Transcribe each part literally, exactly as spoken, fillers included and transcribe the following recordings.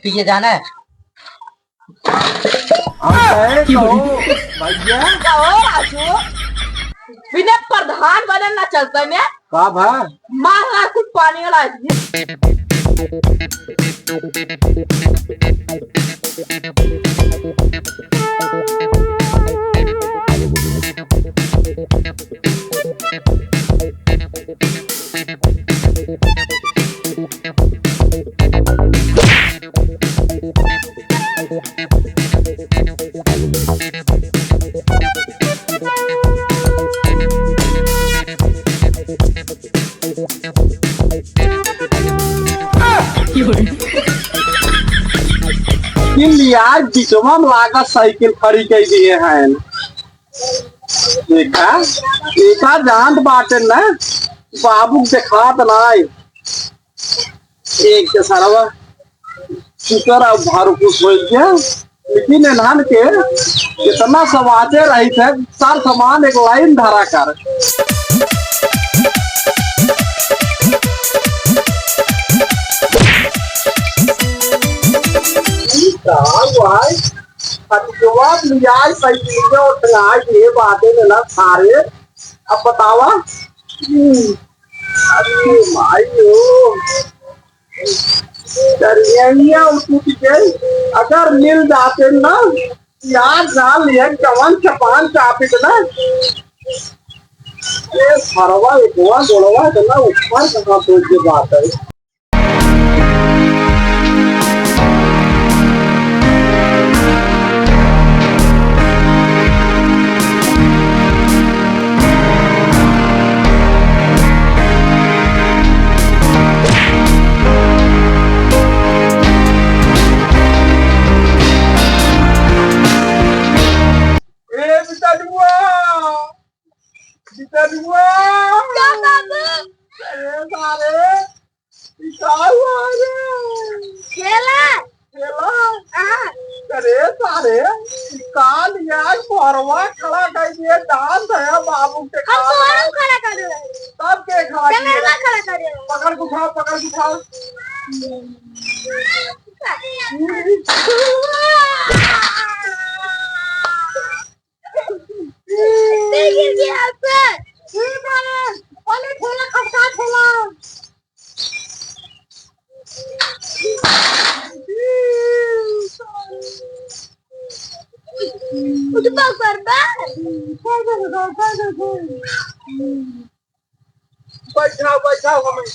पीछे जाना है। हम कहे कहो भैया। कहो राजू, बिना प्रधान बनल ना चलता ने। का भा? मार कुछ पानी वाला आदमी। लेकिन यार, बिचवा में लागत साइकिल खड़ी कई दिए हैं। देखा, देखा, जानत बाटे ना, बाबू के देखात नाई। एक के सरवा शुक्र अब भारू खुश हो गया, लेकिन एनहन के कितना समाजे रही थे, सर समान एक लाइन धरा कर। ई का हुआ है? अब जवाब लिया है, साइकिल उठा के बातें में ना सारे। अब बतावा। हम्म। अरे माई हो। दरिया उठ गई। अगर मिल जाते ना, यार जान लिया, जवान चपान चापित ना। ये सरवा एक हुआ, गोड़वा इतना ऊपर कहाँ पहुँच के बात है। ए, बिटलुआ! बिटलुआ! का बाबू? ए, सारे! ई का हुआ रे? खेला। खेला? हाँ। अरे सारे, ई का लिया घरवा खड़ा कर दिए, डांस है बाबू के हम का? तोहरो खड़ा कर दे। तब के खड़ा किए? कैमरा खड़ा कर दे। पकड़ के उठाओ, पकड़ के उठाओ। गिर गया पे। ए बाबा, पहले ठेला खसका ठेला। उठबा करबा। बैठाओ, बैठाओ हमें।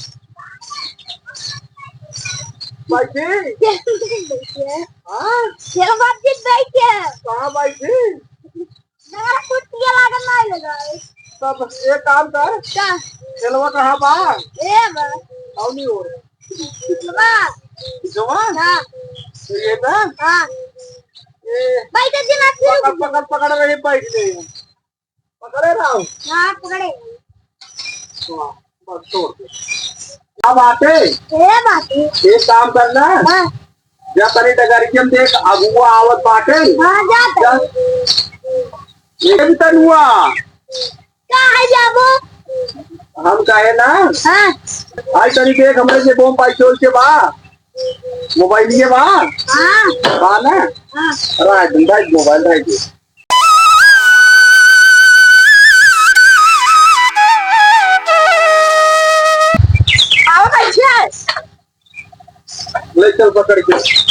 बैठी? बैठिए। हाँ? चलो बाप जी बैठिए। कहाँ बैठी? मेरा कुछ ये लागत नहीं लगा है। तब एक काम कर। का? खेलवा कहाँ बा? ए बा। और नहीं हो रहा। बा। जवा? हाँ। ये ना? हाँ। ए। बैठ जी, मत पकड़, पकड़, पकड़ रहे, बैठ गए। पकड़े रहो। हाँ, पकड़े। हाँ, बस छोड़ दे। का बाटे? ए बाटे। एक काम करना। हाँ। जा तनी डगरिया में देख, अगुआ आवत बाटे। हाँ, जा जा। तनी। ये भी तनुआ। का है जाबो? हम कहे ना। हाँ। आई तनी देख, हमरे जेबो में पैसोल के बा। मोबाइलिए बा? हाँ। बा ना? हाँ। राख दे, राख दे मोबाइल, राख दे। आओ, कैसे? ले चल पकड़ के।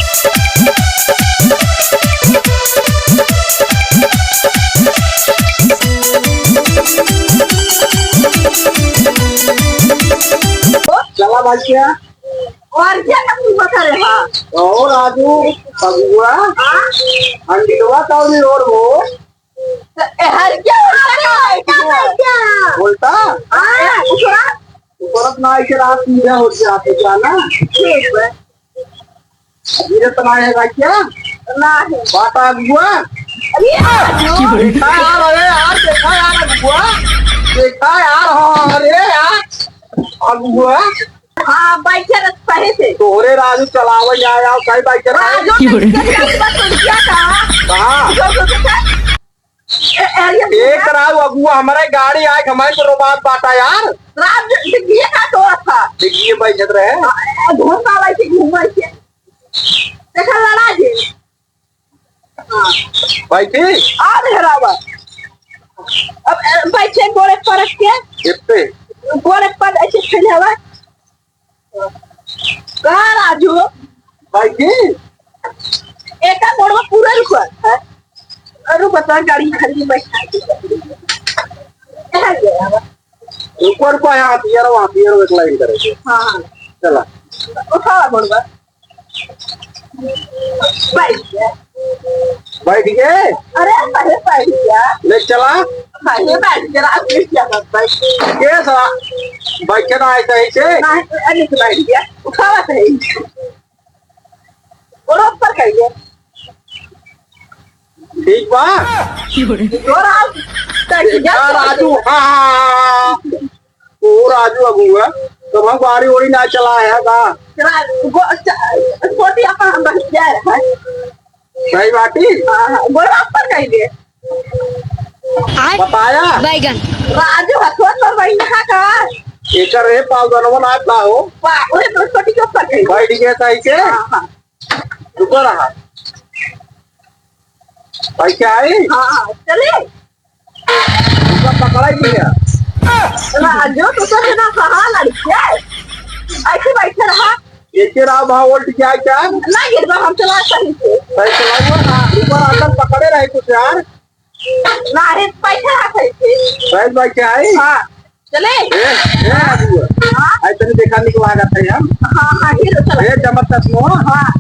चला भाई क्या? और क्या तकलीफ करे हा? और राजू, फगुआ, हाँ? अंडिलवा कौन और वो? तो ए, हर क्या उल्टा का है क्या? उल्टा? हाँ, उतरा। उतरत ना, ऐसे रात सीधा हो जाते क्या ना? ठीक है। धीरे तो ना है भाई क्या? ना है। बात आ गया। अरे यार। देखा यार, अरे यार, देखा यार, अगुआ। देखा यार, हाँ, अरे यार, अगुआ। हाँ, बाइक के रस पहे थे। तोहरे राजू चलावे आया, कई बाइक के राजू की बोले? बात सुन क्या कहा? कहाँ? जो, जो, जो, ए, ए, ये एक राव अगुआ हमारे गाड़ी आए, हमारे तो रोबात बाटा यार। रात डिग्गी का तो था। डिग्गी बैठत रहे। आ, आ, घूम वाला के घूम के। बैठी। आ मेहरावा। अब, अ, बैठे गोड़े पर रख के। एत्ते। गोड़े पर ऐसे फैले हवा। का राजू? बैठी। एका गोड़वा पूरा रुका है। रुका तो गाड़ी खड़ी बैठा। कहाँ गया? रुको, रुको, यहाँ पियर, वहाँ पियर, एक लाइन करे थे। हाँ, हाँ। चला। उठावा गोड़वा। बैठ गया। बैठ गए? अरे, अरे, बैठ गया। ले चला। अरे, बैठ गया, अब फिर क्या बात, बैठ। के सा? बैठे ना आए सही से? ना, अरे, तो बैठ गया। उठावा सही। गोड़ ऊपर करिए। ठीक बा। गोड़ हाथ तक देखा राजू, हाँ, हाँ, हाँ, हाँ। ओ राजू अगुआ, तो हम गाड़ी ओड़ी ना चला है का? चला, गो-, च-, छोटी अपन हम बस जा रहा है। सही बाटी? हाँ, हाँ, गोड़ हाथ पर कह दे। बताया? बैगन। राजू हथवा पर बैठा का? एकर रे पावदनवा ना का हो? पा-, ओए तो छोटी के ऊपर कह दे। बैठ गया सही से? हाँ, हाँ। रुको रहा। भाई क्या है? हाँ, हाँ, चले। उसका पकड़ा ही नहीं है। राजू, तू तो बिना कहा लड़के। ऐसे बैठे रहा। ये के रहा भाव उल्ट क्या क्या? ना गिर हम चला सही से। सही चलाऊंगा। हाँ। ऊपर आकर पकड़े रहे कुछ यार। ना, हे बैठे रहा सही से। बैठ भाई क्या है? हाँ। चले? ए, ए, आदमी। हाँ? आई तनी देखा निक लागत है हम। हाँ, हाँ, हीरो चला। ए, चमक चश्मो। हाँ।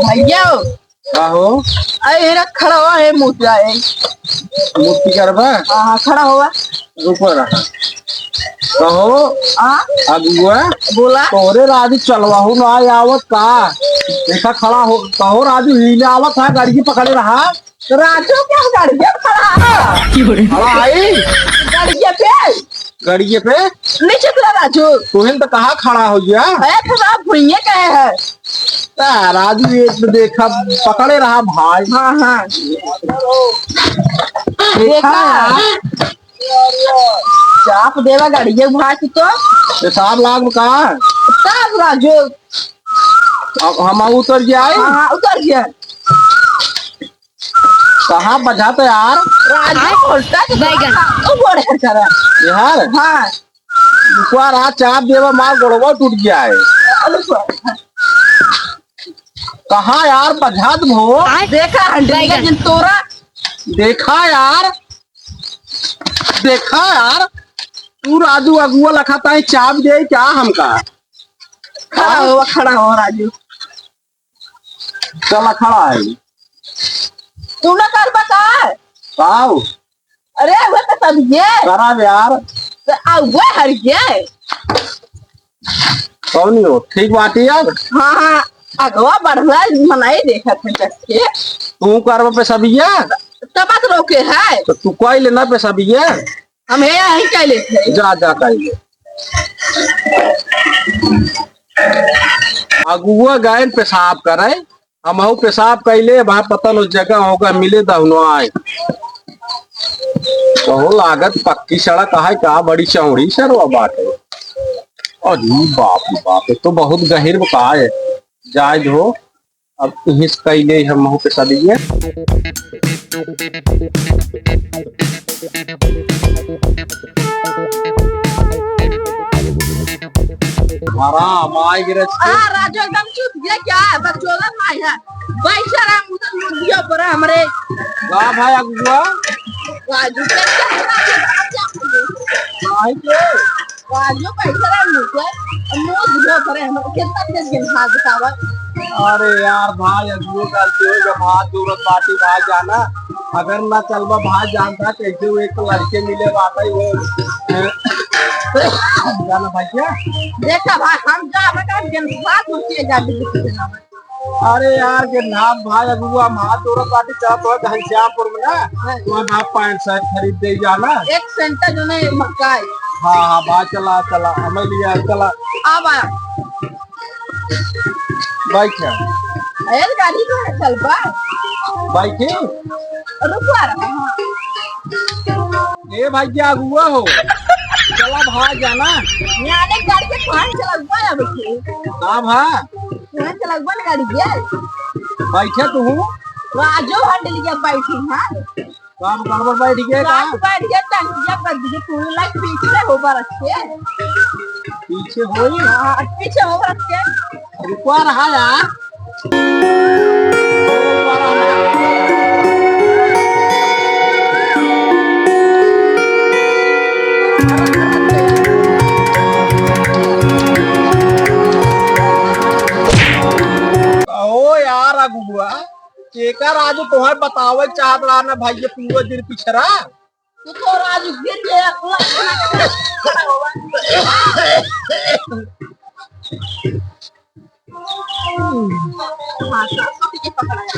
भैया, आहो। अरे, एरा खड़ा हुआ है, मुतिया है। मुति करबा? हाँ, हाँ, खड़ा हुआ। रुको रहा। कहो, हाँ? अगुआ, बोला। तोरे राजू चलवाहू ना आवत का? देखा खड़ा हो, कहो राजू हिले आवत है, गाड़ी पकड़े रहा। राजू क्या गाड़ी खड़ा है? खड़ा है? गाड़ी पे? गड़िए पे? नीचे उतरा राजू। तोहिन तो कहाँ खड़ा हो गया? अरे, तो आप भुइये गए हैं। आ, राजू, ये तो देखा, पकड़े रहा भाई। हाँ, हाँ। देखा? देखा? चाप देवा गाड़िए भाई तू तो। ये साहब लाग का? साहब राजू। अब हम उतर जाए? हाँ, हाँ, उतर जाए। कहाँ बजात यार? राजू, उल्टा के बैगन। कहाँ? ओ, गोड़े कर रहा। यार? हाँ। रुकवा रहा, चाप देवा, मार गोड़वा टूट गया है। कहाँ यार बजात भो? देखा हंडी बैगन। जिन तोरा। देखा यार, देखा यार, तू राजू अगुआ लखाता है, चाप दे क्या हमका? खड़ा हो, खड़ा हो राजू। चला खड़ा है। तू ना कर बता। पाओ। अरे, वो तो सब ये। कराब यार। तो आ, वो हर ये। कौन हो? ठीक बात है यार। हाँ, हाँ। अगवा बढ़वा मनाई देखत है चक्के। तू करब पे सब ये? तब तो रोके है। तो तू कोई लेना पे सब ये? हम हे यहीं कह लेते हैं। जा, जा, कह ले। अगुआ गए पेशाब करे, हमहू पेशाब कैले, भाई पता न जगह होगा, मिले दहनो आए। कहो लागत पक्की सड़क है का, बड़ी चौड़ी सरवा बाटे। अरे बाप रे बाप, ये तो बहुत गहिर बा का है। जाए दो, अब इहिस कैले हम महू के सदिये। हराम, आए गिरज के। आ, राजू एकदम चुप, ये क्या है? बकचोदन माई है। भाई सारा मुदन मुदिया पर हमरे। वाह भाई अगुआ। राजू के क्या है? भाई के। राजू पैसा रहा मुझे, मुंह धुलो भरे हम, कितना तेज गिन हाथ दिखावा। अरे यार भाई, अगुओ गलती हो गया, भाई जरूरत बाटी भाई जाना, अगर ना चलबा भाई जानता कैसे वो एक लड़के मिले बाटे वो, जाना भाई क्या? देखा भाई, हम जा बेटा गिन हाथ उठिए जा बिल्ली के जनावर। अरे यार, गिरनाथ भाई, अगुआ हम हाथ जोड़त बाटी, चला तो घनश्यामपुर में ना, हाँ। तो हम आप पैंट शर्ट खरीद दे जाना। एक सेंटा जो नहीं मक्का है। हाँ, हाँ, बा, चला, चला, हमें लिया, चला। आ बा। बैठ जा। अरे, गाड़ी तो है, चल बा। बैठी। रुकवा रहा, हाँ। ए भाई, क्या हुआ हो? चला भाई जाना। याने गाड़ी के पान चला हुआ है बैठे। का भा? पान चला हुआ ना गाड़ी के। बैठे तू? राजो हंडलिया बैठी, हाँ। काम गड़बड़ बैठ गया का? रात बैठ गया, टंकिया कर दीजिए, पूरी लाइट पीछे हो बरस के। पीछे होई? हाँ, पीछे हो बरस के। रुकवा रहा यार। ओ यार अगुआ, केकर आज तोहर बतावे चाहत रहा ना भाई, ये पूरा दिन पिछरा। तू तो आज गिर गया, पूरा खाना खा खड़ा हुआ। हाँ, सरस्वती के पकड़ा है।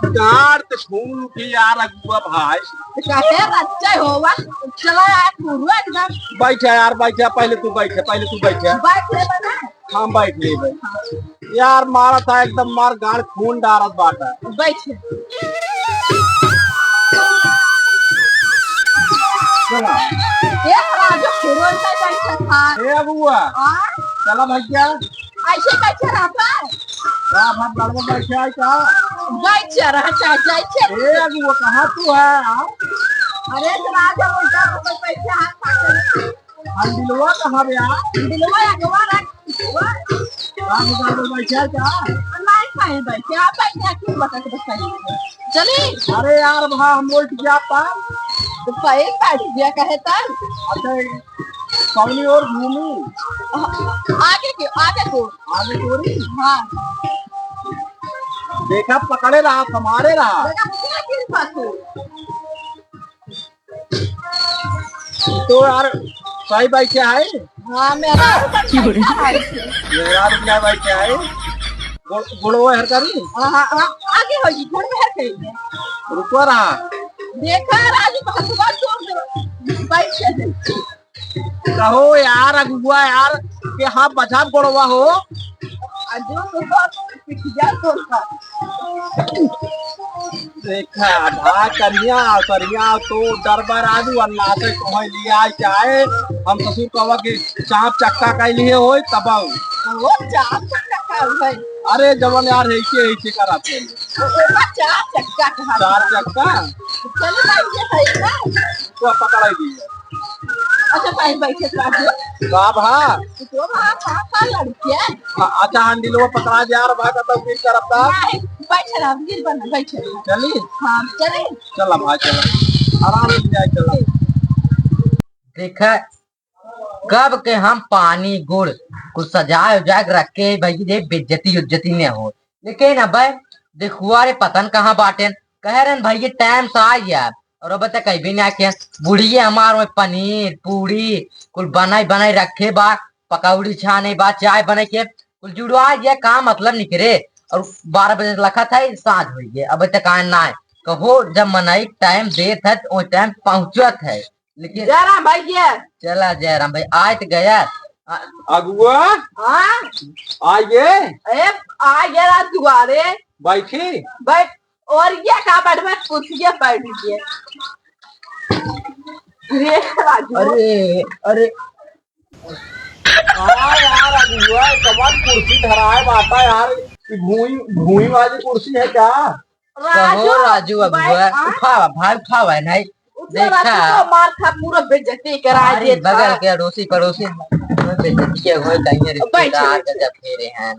गाड़ ते खून उठी यार अगुआ भाई। तो कहे बच्चा होवा, चला यार पूरा एकदम। बैठा यार, बैठा, पहले तू बैठा, पहले तू बैठा। बैठ ले बना। हम बैठ लेबे। यार, मारत है एकदम, मार गाड़ खून डारत बाटा। बैठ। चला। ए, राजू, फिर वैसा बैठा था। ए, अगुआ। हाँ? चला भैया। ऐसे बैठे रहता है? का भाई, गड़बड़ बैठे है का? बैठे रहा, चाहे, चाहे। ए, अगुआ, कहाँ तू है, हाँ? अरे, तो राजू, उल्टा बैठे हाथ पाछे। हंडिलवा कहाँ बे यार? हंडिलवा अगवा रख, पिछवा। का मुकाबले बैठा है का? नहीं, कहीं बैठे, आप बैठे, आप क्यों बता के बताइए? चली। अरे यार, भा, हम उल्ट गया था। तो पहले बैठ गया, कहे तब। अच्छा, कौनी और घूमी? आगे के, आगे को। आगे को रही? हाँ। देखा, पकड़े रहा, संभाले रहा। देखा, कितना किरपा तू। तो यार, सही बैठे है? हाँ, मेरा ऊपर बैठा है। मेरा रुपया बैठे है? गुड़-, गुड़वा हर करी? हाँ, हाँ, हाँ, आगे होगी, गुड़ में हर करी। रुको रहा। देखा, राजू, हथुआ तोड़ दे। बैठ के। कहो यार, अगुआ यार, के हाँ बजाब गुड़वा हो। अजो तो पिटिया तोड़ता। देखा, भा करिया, करिया तो डरबर आलू, अल्लाह से कोई लिया चाहे, हम ससुर कहवा के चाप चक्का कह लिए होई, तब आऊ। वो चाप चक्का का भाई। अरे, जवन यार, है के, है के करा थे। वो चार चक्का कहा चार था। चक्का? चलो भाई, ये है ना। तो पकड़ाई दी। अच्छा, भाई, बैठे तो आप लोग। का भा? तो भा, भा, भा लड़किया। हाँ, अच्छा, हंडिलवा पकड़ा जा रहा, भा, का तो फिर करब का? नहीं, बैठे रहो, गिर बना, बैठे रहो। चली? हाँ, चली। चला भाई, चला। आराम से जाए, चला। देखा, कब के हम पानी गुड़ कुछ सजाए उजाए के रखे, भाई, ये बेइज्जती उज्जती न हो। लेकिन अबे देखुआ रे, पता न कहाँ बाटेन। कह रहे हैं, "भैया, टाइम से आ यार।" और अब तक अइबे ना किया। बुढ़िया हमार में पनीर, पूड़ी, कुल बनाई बनाई रखे बा, पकौड़ी छाने बा, चाय बने के, कुल जुड़वा गया, काम मतलब निकरे। और बारह बजे लखत है, साँझ हो गया, अब तक आए ना आए। कहो, जब मनई टाइम देत है, तो वो टाइम पहुँचत है। लेकिन जयराम भैया। चला जयराम भाई, आय त गया। आ, अगुआ? हाँ? आइए। ए, आ गया रात दुआरे। बैठी? बैठ। और ये का बैठ, बैठ, कुर्सी पे बैठ गया। रे राजू। अरे, अरे। हाँ यार, अगुआ, कमर कुर्सी धराए बाटा यार। ये भूई, भूई वाली कुर्सी है क्या? कहो राजू, राजू अगुआ, बैठ, हाँ? उठावा, भाई उठावा है नहीं। उठो देखा। राजू, तो मार खा, पूरा बेइज्जती करा अरे, दिए बगल था। के अड़ोसी पड़ोसी में बेइज्जती के होए, कहीं बैठ, रिश्तेदार बैठ। गजब फेरे हैं।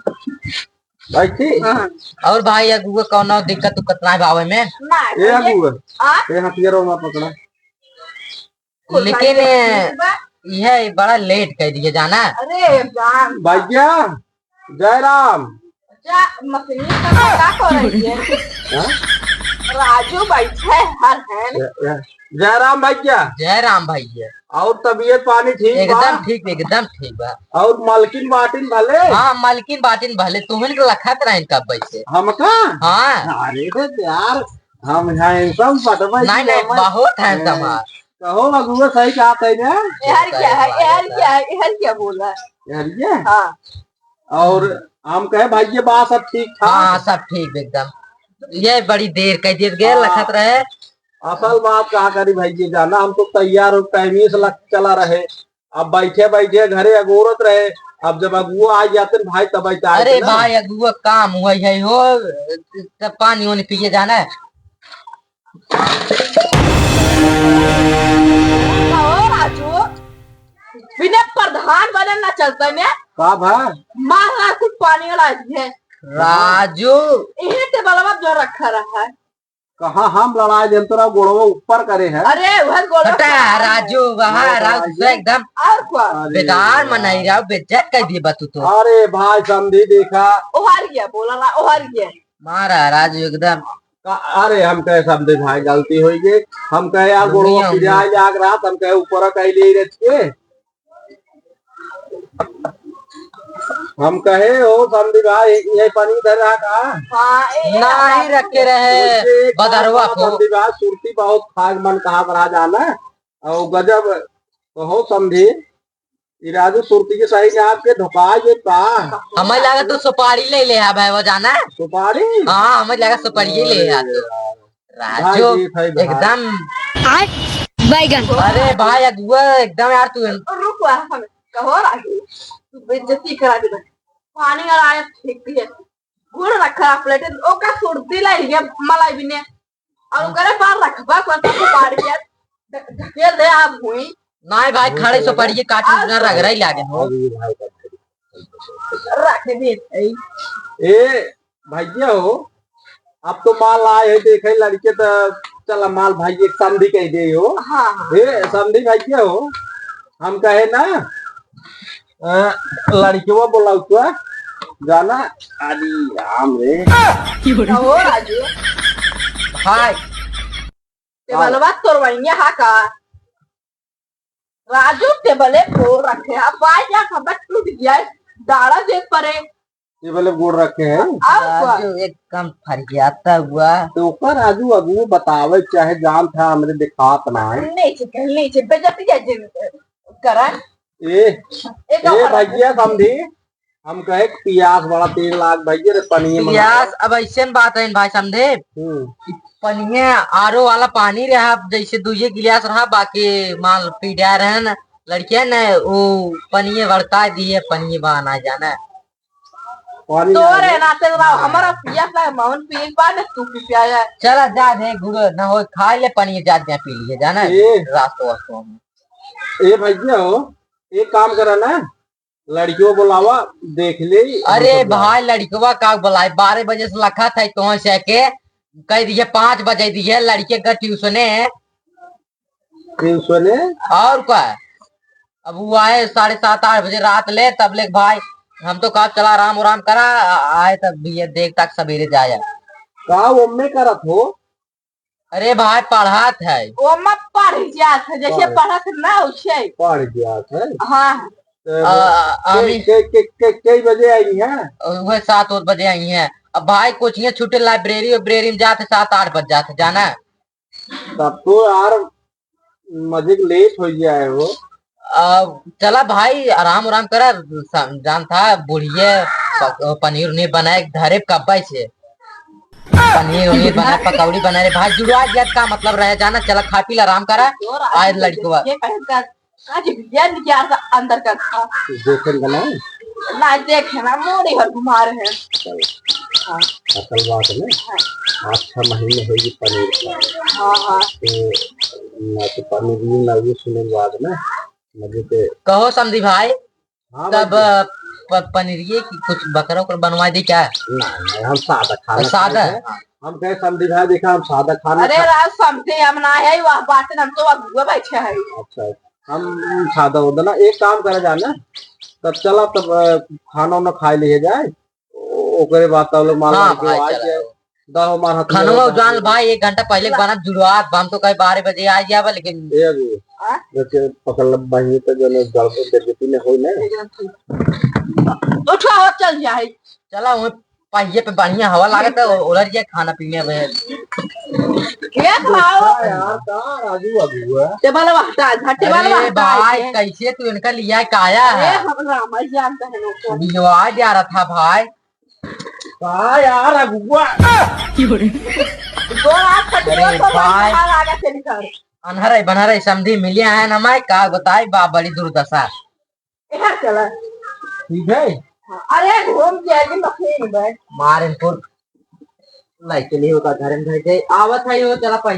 बैठी? हाँ। और भाई अगुआ कौनो दिक्कत उक्कत ना बावे में? ना, ए ये अगुआ, आ? ए हथियारो ना पकड़ा। लेकिन ये बड़ा लेट कर दिए जाना। अरे जान। भैया, जयराम। जा, मशीन का का कर रही है? हाँ? राजू बैठे हर है। जय-, जय-, जयराम भैया। जयराम भैया। और तबीयत पानी ठीक बा? एकदम ठीक, एकदम ठीक बा। और मलकिन बाटिन भले? हाँ, मलकिन बाटिन भले। तुमन के लखत रहन कब बैठे? हमका? हाँ। अरे रे यार, हम handsome बटवा नहीं, जी नहीं, हमारे। बहुत handsome हैं। कहो अगुआ सही कहा तै ने? यार क्या है, यार क्या है, यार क्या बोला? यार ये? हाँ। और हम कहे भाई ये बात सब ठीक था? हाँ, सब ठीक एकदम। ये बड़ी देर कइ देत गए, हाँ। लखत रहे। असल बात का करी भाई जी, जाना हम तो तैयार हो, टाइम से लग चला रहे। अब बैठे बैठे घरे अगोरत रहे, अब जब अगुआ आ जाते न भाई तब बैठा अरे ना। भाई अगुआ काम हुआ है हो, तब पानी वानी पिए जाना है। कहो राजू, बिना प्रधान बने ना चलता ने। का भा? मार रहा कुछ पानी वाला है। राजू। इहे टेबलवा जो रखा रहा है। कहाँ हम लड़ाई देन तोरा गोड़वा ऊपर करे है। अरे वह गोड़वा हटा ऊपर है। राजू, वहाँ राजू। एकदम और क्या? अरे बेकार यार। मनाई रहा, बेइज्जत कर दिए बा तू तो। अरे भाई समधी देखा। ओहर गया, बोला रहा, ओहर गया। मारा राजू एकदम। का-, अरे हम कहे समधी भाई गलती होइ गई, हम कहे यार गोड़वा दुनिया में। पिराए लाग रहा, हम कहे ऊपर कह ले रहे थे। हम कहे, "ओ समधी भाई, यही पानी इधर रहा का?" हाँ, ए, नहीं रखे रहे, ओइसे एक बदरवा बात को। समधी भाई, सुरती बहुत खाए मन कहा बड़ा जाना, और गजब कहो समधी, ई राजू सुरती के सही में आपके धोखा ये का? हमें लगा तू सुपारी ले ले हा भाई, वो जाना? सुपारी? हाँ, हमें लगा सुपारी ले हा तू। अरे यार। राजू, भाई, ये भाई। एकदम। आय, बैगन। अरे भाई, अगुआ, एकदम यार तू। रुक, हम कहो राजू, तू बेइज्जती करा दे। पानी और आया फेंक दिए। गुड़ रखा प्लेट, ओका सुरती लाई है, मलाई बिने। और ओकरे पार रखबा, कौन सा सुपारी है? ढ-, ढकेल दे आप हुई। नहीं भाई, वो खड़े तो सुपारी काट और ना रगड़ाई लागे हो। अभी भाई का रख दे भाई। ए, भैया हो, अब तो माल आए है, देखे लड़के तो चला माल भाई एक समधी कह दे हो। हाँ, हाँ। ए, समधी भैया हो, हम कहे ना, अ, लड़कवा बोला उसका गाना, अरे राम रे। कहो राजू। हाय। टेबलवा तोड़वाइए हा का? राजू टेबले फोड़ रखे है, बाय जा खबर टूट गया है, दाड़ा दे परे। टेबले फोड़ रखे है। और का? राजू एक कम फरियाता हुआ। तो ओकर राजू अगुओ बतावे चाहे जान था हमरे दिखात ना है। नहीं छे, नहीं छे, बेइज्जती है जिन करा। ए, एक ए और भैया समधी, हम कहे कि पियास बड़ा तेज लाग भैया रे, पनिये मंगा पियास, ले। अब ऐसे न बात है भाई समधी। हम्म। पनिये आरो वाला पानी रहा, जैसे दुइये गिलास रहा, बाकी माल पी डा रहे न लड़किया न, वो पनिये भड़का दिए, पनिये बहाना जाना। पानी तोरे ना दे। नाते रहा, हाँ। हमारा पियास लाग, मौन पी एक बार न तू पी पिया है। चला जा दे गुरु, ना हो खा ले पनिये, जा दे पी लिए जाना। ए। रास्तो वास्तो में। ए भैया हो, एक काम करा ना, लड़कियों बुलावा, देख ले, अरे हम सब भाई, लड़कवा का बुलाए, बारह बजे से लखा था तोह से के, कह दिए पाँच बजे दिए, लड़के का ट्यूशने है। ट्यूशने? और का? अब वो आए साढ़े सात, आठ बजे रात ले, तब ले भाई, हम तो कहा चला आराम, आराम करा, आ-, आए तब भी ये देख तक सवेरे जाया। का वो में करत हो? अरे भाई, पढ़ात है। ओमा पढ़ जात है, जैसे पढ़। पढ़त ना उसे। पढ़ जात है। हाँ। तो आ, के, आमी के, के, के, कई बजे आई है? वह सात ओत बजे आई है। अब भाई, कोचिंग छूटे, लाइब्रेरी, वाइब्रेरी में जात है, सात आठ बज जात है, जाना। तब तो यार, मजे के लेट हो गया है वो। आ, चला भाई, आराम, आराम करा, स-, जान था, बुढ़िए, प-, पनीर उनीर बनाए, धरे कब्बे से। पनीर उनीर बनाए, पकौड़ी बनाए रे भाई, जुड़वा दिया का मतलब रहे जाना, चला खा पी ला, आराम करा। आज लड़कवा। ये कहे का, आज बिया निकाल का अंदर का खा। देखे का ना? ना देखे ना, मोड़ी हर घुमा रहे हैं। चल। हाँ। असल बात है ना, हाँ। पाँच छह महीने होगी पनीर का। हाँ, हाँ। तो ना तो पनीर भी ना भी सुने बाद में, मजे के। कहो समधी भाई, हाँ तब, भाई। प-, पनीरिये की कुछ बकरा उकरा बनवा दे क्या? नहीं, नहीं, हम सादा खाना सादा? खाएंगे। हम कहे समधी भाई, देखा, हम सादा खाना अरे खा- राव समधी, हम ना है, वह बात हम तो अगुआ बैठे हैं। अच्छा, हम सादा उदा ना, एक काम करा जाना, तब चला, तब, अ, खाना उना खा लिए जाए, ओ-, ओकरे बाद तब लोग मान हाँ लो कि भाई, आ चला। जाए। दा हमार हाथ में खानवा होता है। जान भाई, एक घंटा पहिले ला। बना जुड़वात बा, हम तो कहे बारह बजे आ जाबा, लेकिन ए अगुआ, हाँ? जैसे पकड़ लब बहिनी तो जने गड़बड़ बेइज्जती में होई ना। उठा हो, चल जाए। चला, वहीं पहिए पे बढ़िया हवा लागत है, उलर जाए खाना पीने में। ये खाओ। अच्छा यार, का राजू अगुआ? टेबल हटा, हाँ, टेबल अरे हटा भाई, के। कैसे तू इनका लिया काया अरे, है? हम रामा जानते हैं लोग को। बिजवा जा रहा था भाई। बा यार, अगुआ। तोर आँख फट गया, अरे तोर भाई। भाई आगे चली कर। अनहरे बनहरे समधी मिलिया है ना, मैं का बताई बा, बड़ी दुर्दशा। इधर चला। ठीक है। हाँ, अरे घूम के आगे मखनी में बैठ। मार इनको। लाई चली होता घर में धर दे। आवत है यो, चला पाई।